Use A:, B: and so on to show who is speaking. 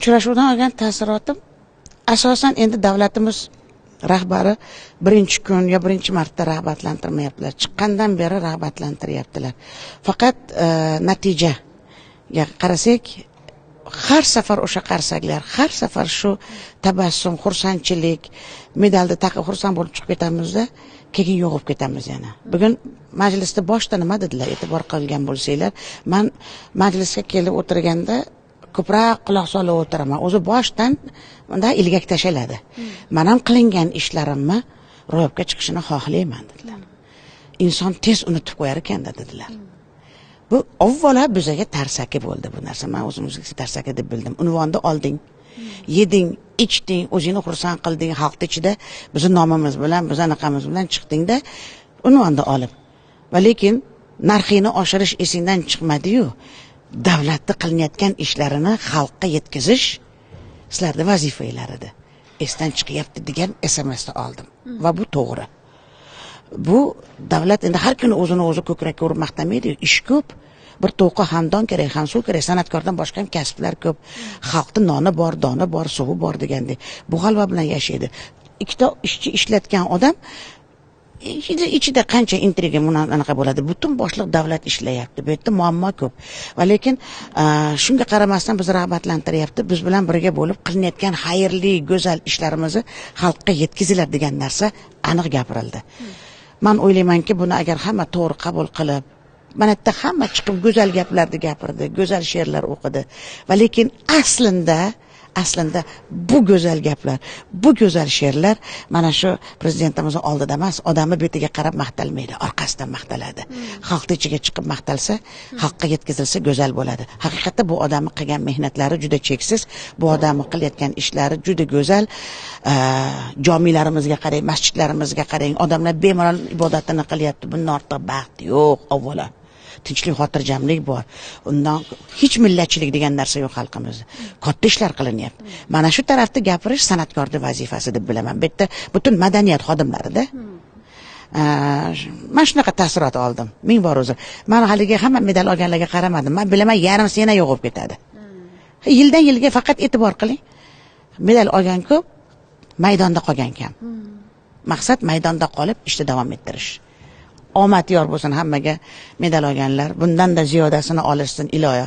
A: Uchrashuvdan olgan taassurotim asosan endi davlatimiz rahbari birinchi kun yo birinchi marta rag'batlantirmayaptilar. Chiqqandan beri rag'batlantiryaptilar. Faqat natijaga qarasak, har safar o'sha qarsaklar, har safar shu tabassum, xursandchilik, medalni taqib xursand bo'lib chiqib ketamizda, keyin yo'qolib ketamiz yana. Bugun majlisda boshda nima dedilar, e'tibor qilgan bo'lsanglar, man majlisga kelib o'tirganda ko'proq quloq solib o'tiraman. O'zi boshdan bunday ilgak tashaladi. Men ham qilingan ishlarimni ro'yobga chiqishini xohlayman dedilar. Inson tez unutib qo'yar ekan dedilar. Bu avvalo bizaga tarsaki bo'ldi bu narsa. Men o'zimizga tarsaki deb bildim. Unvonni olding, yeding, ichding, o'zingni xursand qilding, xalq ichida bizni nomimiz bilan, biz anaqamiz bilan chiqdingda unvonni olib. Va lekin narxini oshirish esingdan chiqmadi-yu. Davlatda qilinayotgan ishlarini xalqqa yetkazish sizlarning vazifanglar edi. Esdan chiqyapti degan SMSni oldim. Va bu to'g'ri. Bu davlat endi har kuni o'zini o'zi ko'krakka urib maqtamaydi. Ish ko'p. Bir to'qi ham don kerak, ham suv kerak. San'atkordan boshqa ham kasblar ko'p. Xalqning noni bor, doni bor, suvi bor degandek. Bu g'alva bilan yashaydi. Ikkita ishchi ishlatgan odam ichida qancha intriga anaqa bo'ladi. Butun boshliq davlat ishlayapti. Bu yerda muammo ko'p. Va lekin shunga qaramasdan biz rag'batlantiryapti. Biz bilan birga bo'lib qilinayotgan xayrli, go'zal ishlarimizni xalqqa yetkazinglar degan narsa aniq gapirildi. Men o'ylaymanki, buni agar hamma to'g'ri qabul qilib, mana yerda hamma chiqib go'zal gaplarni gapirdi, go'zal she'rlar o'qidi. Va lekin aslida bu go'zal gaplar, bu go'zal she'rlar mana shu prezidentimizning oldida emas, odamni betiga qarab maqtalmaydi, orqasidan maqtaladi. Xalqning ichiga chiqib maqtalsa, xalqqa yetkazilsa go'zal bo'ladi. Haqiqatda bu odamning qilgan mehnatlari juda cheksiz, bu odamning qilayotgan ishlari juda go'zal. Jomilarimizga qarang, masjidlarimizga qarang, odamlar bemalol ibodatini qilyapti. Bundan ortiq baxt yo'q avvalo. Tinchlik, xotirjamlik bor. Undan hech millatchilik degan narsa yo'q xalqimizda. Katta ishlar qilinyapti. Mana shu tarafda gapirish san'atkorning vazifasi deb bilaman. Bu yerda butun madaniyat xodimlarida. Men shunaqa taassurot oldim. Ming bor o'zi. Men haligi hamma medal olganlarga qaramadim. Men bilaman, yarmisi yana yo'qolib ketadi. Yildan yilga faqat e'tibor qiling. Medal olgan ko'p, maydonda qolgan kam. Maqsad maydonda qolib ishni davom ettirish. Omad yor bo'lsin hammaga medal olganlar. Bundan da ziyodasini olishsin iloyo.